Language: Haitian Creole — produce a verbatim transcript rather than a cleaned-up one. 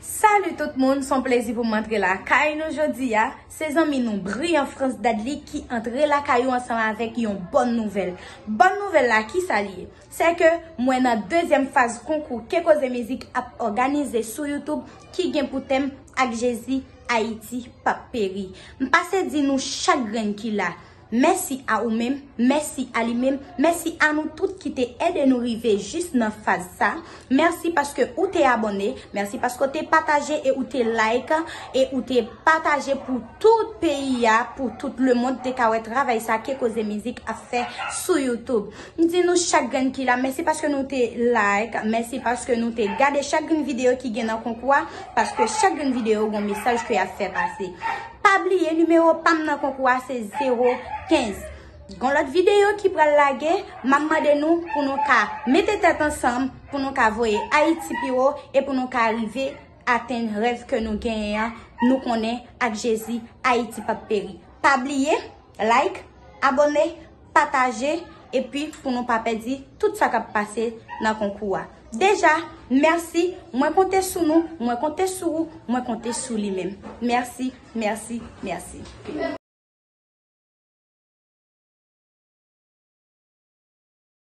Salut tout moun, se yon plezi pou m antre lakay nou jodi a. Se zanmi nou Brian France Dadly ki antre lakay ou ansanm avèk yon bòn nouvèl. Bòn nouvèl la, kisa li ye? Se ke mwen nan dezyèm faz konkou Ke Koze Mizik ap òganize sou YouTube ki gen pou tèm Ak Jezi, Ayiti p ap peri. M pase di nou chak grenn ki la, mèsi a ou menm, mèsi a li menm, mèsi a nou tout ki te ede nou rive jis nan faz sa. Mèsi paske ou te abòne, mèsi paske ou te pataje e ou te like, e ou te pataje pou tout peyi a, pou tout lemonn te ka wè travay sa Ke Koze Mizik ap fè sou YouTube. M di nou chak grenn ki la, mèsi paske nou te like, mèsi paske nou te gade chak grenn videyo ki gen nan konkou a, paske chak grenn videyo gon mesaj ke y ap fè pase. Pa bliye nimewo pa m nan konkou a se zewo kenz. Gon lòt videyo ki pral lage, m ap mande nou pou nou ka mete tèt ansanm, pou nou ka voye Ayiti pi wo e pou nou ka rive atenn rèv ke nou genyen an. Nou konnen Ak Jezi, Ayiti p ap peri. Pa bliye, like, abòne, pataje, epi pou nou pa pèdi tout sa k ap pase nan konkou a. Deja, mèsi, mwen konte sou nou, mwen konte sou ou, mwen konte sou li menm. Mèsi, mèsi, mèsi.